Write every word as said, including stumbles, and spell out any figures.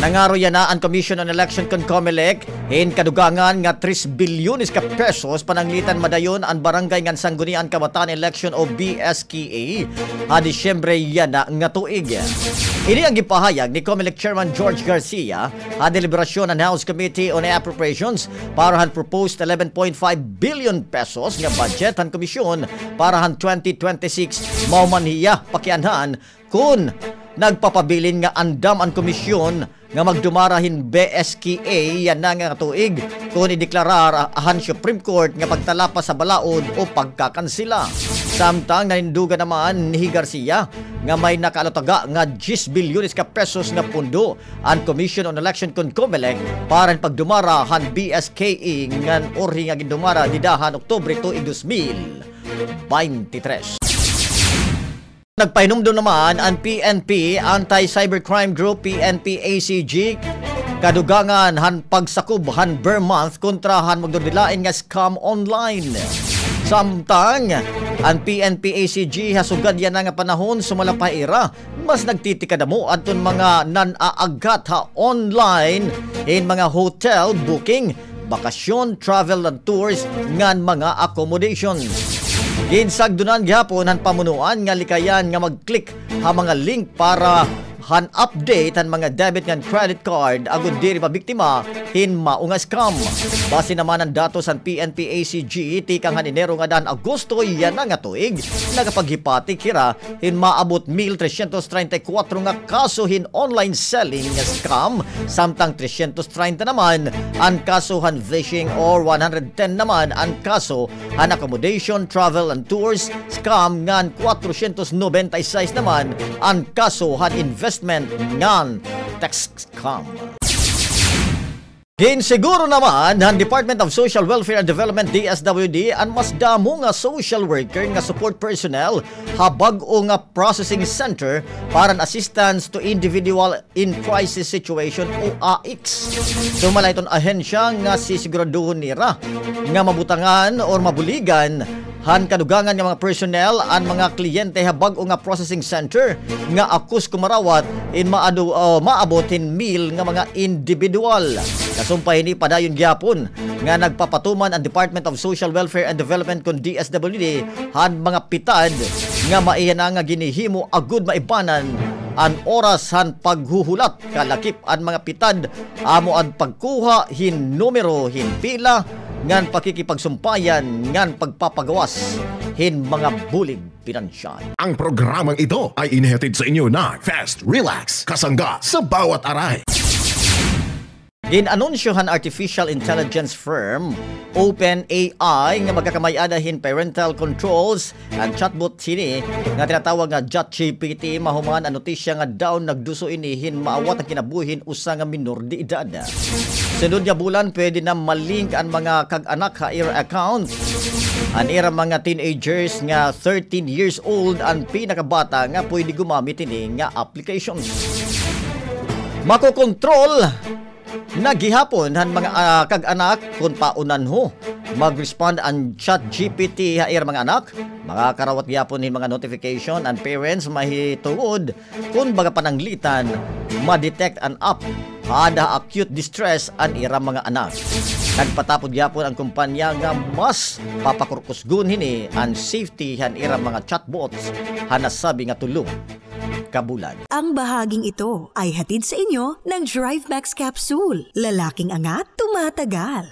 Nangaro yana an Commission on Election kon Comelec hin kadugangan nga tres bilyones ka pesos pananglitan madayon an Barangay ngan Sangguniang Kabataan Election o B S K A ha Disyembre yana nga tuig. Ini an ginpahayag ni Comelec Chairman George Garcia ha deliberasyon han House Committee on Appropriations para han proposed eleven point five billion pesos nga budget han komisyon para han twenty twenty-six. Mahuman hiya pakianhan kon nagpapabilin nga andam an komisyon nga magdumara hin B S K A yana nga tuig kon ideklarar han Supreme Court nga pagtalapas ha balaod o pagkakansela. Samtang nanindugan naman ni Garcia nga may nakaalutaga nga diyes bilyones ka pesos nga pondo an Commission on Election kon Comelec para hin pagdumara han B S K A ngan urhi nga gindumara dida han Oktubre tuig dos mil baynte tres. Nagpahinumdom naman an P N P Anti-Cybercrime Group, P N P A C G, kadugangan han pagsakob han Ber Month kontra han magdurudilain nga scam online. Samtang an P N P A C G ha sugad yana nga panahon sumala pa ha ira, mas nagtitikadamo adton mga nan-aaghat ha online hin mga hotel booking, bakasyon, travel and tours, ngan mga accommodations. Ginsagdonan gihapon han pamunuan nga likayan nga mag-click ha mga link para han update han mga debit ngan credit card agod diri mabiktima hin mao nga scam. Base naman han datos han P N P A C G, tikang han Enero ngada han Agosto yana nga tuig, nakapaghipatik hira hin maabot mil tresyentos treinta y kuwatro nga kaso hin online selling nga scam, samtang tresyentos treinta naman an kaso han phishing or one hundred ten naman an kaso han accommodation, travel and tours scam, ngan kwatrosyentos nobenta y sais naman an kaso han investment ngan tax scam. Ginsiguro naman han Department of Social Welfare and Development, D S W D, an mas damo nga social worker nga support personnel ha bag-o nga processing center para an assistance to individual in crisis situation o A I C S. Sumala hiton ahensya nga sisiguraduhon nira nga mabutangan or mabuligan han kadugangan nga mga personnel an mga kliyente ha bag-o nga processing center nga akos kumarawat hin maado, o maabot hin mil nga mga individual. Kasumpay hini, padayon gihapon nga nagpapatuman an Department of Social Welfare and Development kon D S W D han mga pitad nga maiha na nga ginhihimo agod maibanan an oras han paghuhulat kalakip an mga pitad amo an pagkuha hin numero hin pila ngan pakikipagsumpayan ngan pagpapagawas hin mga bulig pinansyal. Ang programang ito ay inihatid sa inyo ng Fast Relax, kasangga sa bawat aray. Gin-anunsyo han artificial intelligence firm OpenAI nga magkakamay-ada hin parental controls an chatbot hini nga tinatawag nga ChatGPT, mahuman an notisya nga daw nagduso ini hin maawat an kinabuhi hin usa nga minor de edad. Sunod nga bulan, pwede na ma-link an mga kag-anak ha ira account. An ira mga teenagers nga thirteen years old an pinakabata nga pwede gumamit hini nga applications. Makokontrol na gihapon han mga, ah, kag-anak kon paunanho mag-respond an ChatGPT ha ira mga anak. Makakarawat gihapon hin mga notification an parents mahitungod kon baga pananglitan ma-detect an app ha ada acute distress an ira mga anak. Nagpatapod gihapon an kumpanya nga mas papakurkusgon hini an safety han ira mga chatbots ha nasabi nga tulo ka bulan. Ang bahaging ito ay hatid sa inyo ng Drive Max Capsule. Lalaking angat, tumatagal.